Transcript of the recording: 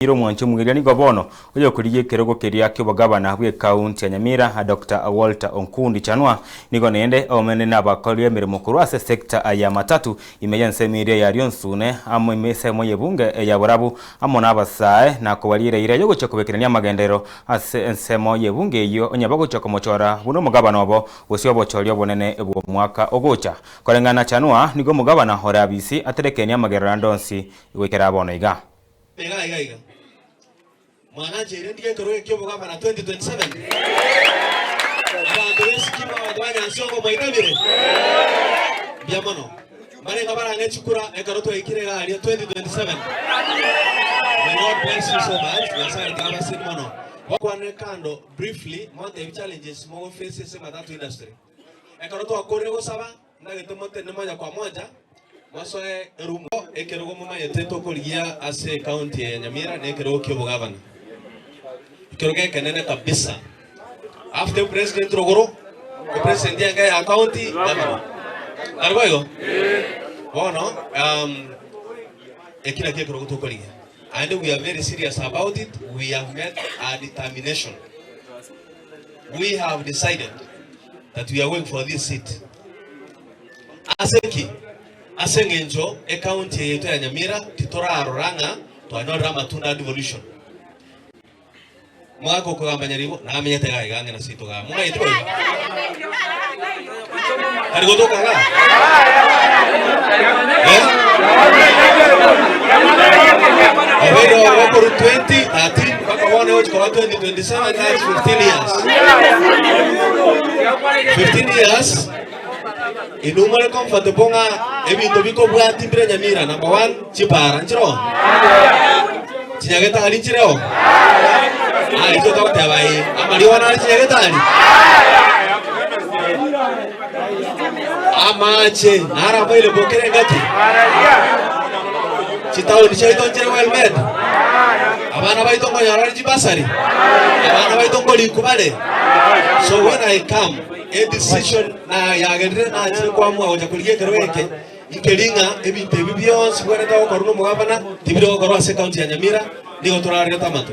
Nyamira omwanchi omogeria nigo bono oyokorigia ekerogo keria ki'obogabana bw'ekaunti ya Nyamira Doctor Walter Onkundi Chanua nigo naende aomenire nabakori emeremo korwa ase sector ya Matatu ime y'ensemo eria ya Rionsune amo ime ensemo y'ebunge ya Borabu amo nabasae na kobariera eira yogochia kobekerania amagenderero ase ensemo y'ebunge eyio onye bagochia komochora buna omogabana obo gose obochori obonene bw'omwaka ogocha. Koreng'ana na Chanua nigo omogabana ore abisi aterekenie amagerero ande onsi goikera bono iga. Iga iga iga. Mwanancheire ndige ekerogo eke ki'obogabana 2027. Abanto b'Esikima, abanto ba Nyansiongo mwaitabire? Mbuya mono. Mbarenga barang'e chikura ekero twaikire iga aria 2027. May God bless you so much. Nyasaye tiga abaseni mono. Bakwane kando briefly montebi challenges mogo face ase matatu industry. Ekero twakorire gosaba Ndagete motene monya kwa mocha, mosoe erumu. Ekerogo momanyete tokorigia ase ecounty eye ya Nyamira nekerogo ki'obogavana. Ekerogo ekenene kabisa. After president rogoro, epresident enga ya county, governor. Tari boigo? Bono, um, eki nakio ekerogo tokorigia. And we are very serious about it, we have made a determination. We have decided that we are going for this seat. Ase ki? Ase eng'encho ecounty eye yaito ya Nyamira titorarora ng'a twanyorire amatunda a devolution. Mwaka okogamba Nyaribo namenyete iga iga ang'e na seito igaa. Momanyeti boigo? Tari gotoka igaa? Eh? Obeire ororo korwa 2013 mpaka bono egochi koba 2027 that's 15 years. 15 years inwe more comfortable ng'a ebinto bikobwati mbire Nyamira number one chipara nchiroo chinyagetari nchireo Ah, intwe togoteba ee amariogo nare chinyagetari Amache naro available kera engaki. Chitaoni chiaito nchire well made. Abana baito nkonyora bare chibasari. Abana baito nkorikwa bare. So when I come, a decision na yagerire nachire kwamua gocha korigia ekero eke, nkeri ng'a ebinto ebi bionsi bwenerete gokorwa na omogabana, tibiri gokorwa ase ecounty ya Nyamira, nigo torarerete amato.